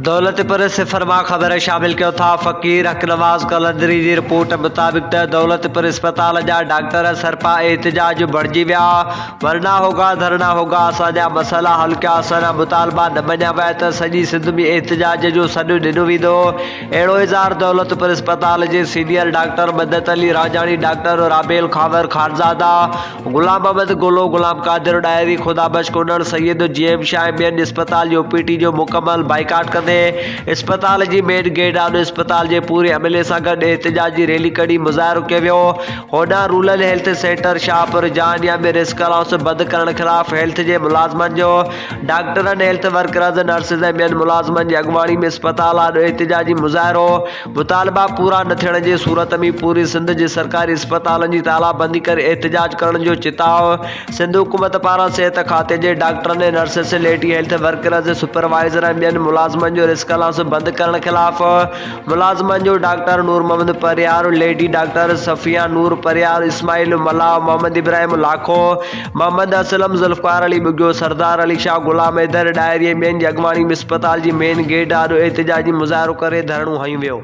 دولتپور صفر مان خبر شامل ڪيو ٿا فقير حق نواز قلندري جي رپورٽ مطابق ته دولتپور اسپتال جا ڊاڪٽر سرپا احتجاج بڻجي ويا ورنا هوگا ڌرڻا هوگا اسان جا مسئلا حل ڪيا اسان جا مطالبا نه مڃيا ويا ته سڄي سنڌ ۾ احتجاج جو سڏ ڏنو ويندو اهڙو اظهار دولتپور اسپتال جي senior doctor Madad Ali Ranjhani doctor Rabel Khawar Khanzada Ghulam Muhammad Galo, Ghulam Qadir Dahri, Khuda Bakhsh Kunar, Syed G M Shah ۽ ٻين اسپتال جي او پي ٽي جو مڪمل بائيڪاٽ ڪندي اسپتال جي مين گيٽ آڏو اسپتال جي پوري عملي سان گڏ احتجاجي ريلي ڪڍي مظاهرو ڪيو ويو. هوڏانهن rural health centre Shahpur Jahanian ۾ risk allowance بند ڪرڻ خلاف هيلٿ جي ملازمن جو ڊاڪٽرن، هيلٿ ورڪرز، نرسز ۽ ٻين ملازمن جي اڳواڻي ۾ اسپتال آڏو احتجاجي مظاهرو مطالبا پورا نه ٿيڻ جي صورت ۾ پوري سنڌ جي سرڪاري اسپتالن جي تالا بندي ڪري احتجاج ڪرڻ جو چتاء سنڌ حڪومت پاران صحت کاتي جي ڊاڪٽرن ۽ nurses, lady health workers, supervisor ۽ ٻين ملازمن جو رسڪ الائونس بند ڪرڻ خلاف ملازمن جو doctor Noor Muhammad Parhiyar, lady doctor Safia Noor Parhiyar, Ismail Mallah, Muhammad Ibrahim Lakho, Muhammad Aslam, Zulfiqar Ali Bughio, Sardar Ali Shah, Ghulam Haider Dahri ۽ ٻين جي اڳواڻي ۾ اسپتال جي مين گيٽ آڏو احتجاجي مظاهرو ڪري ڌرڻو هنيو ويو.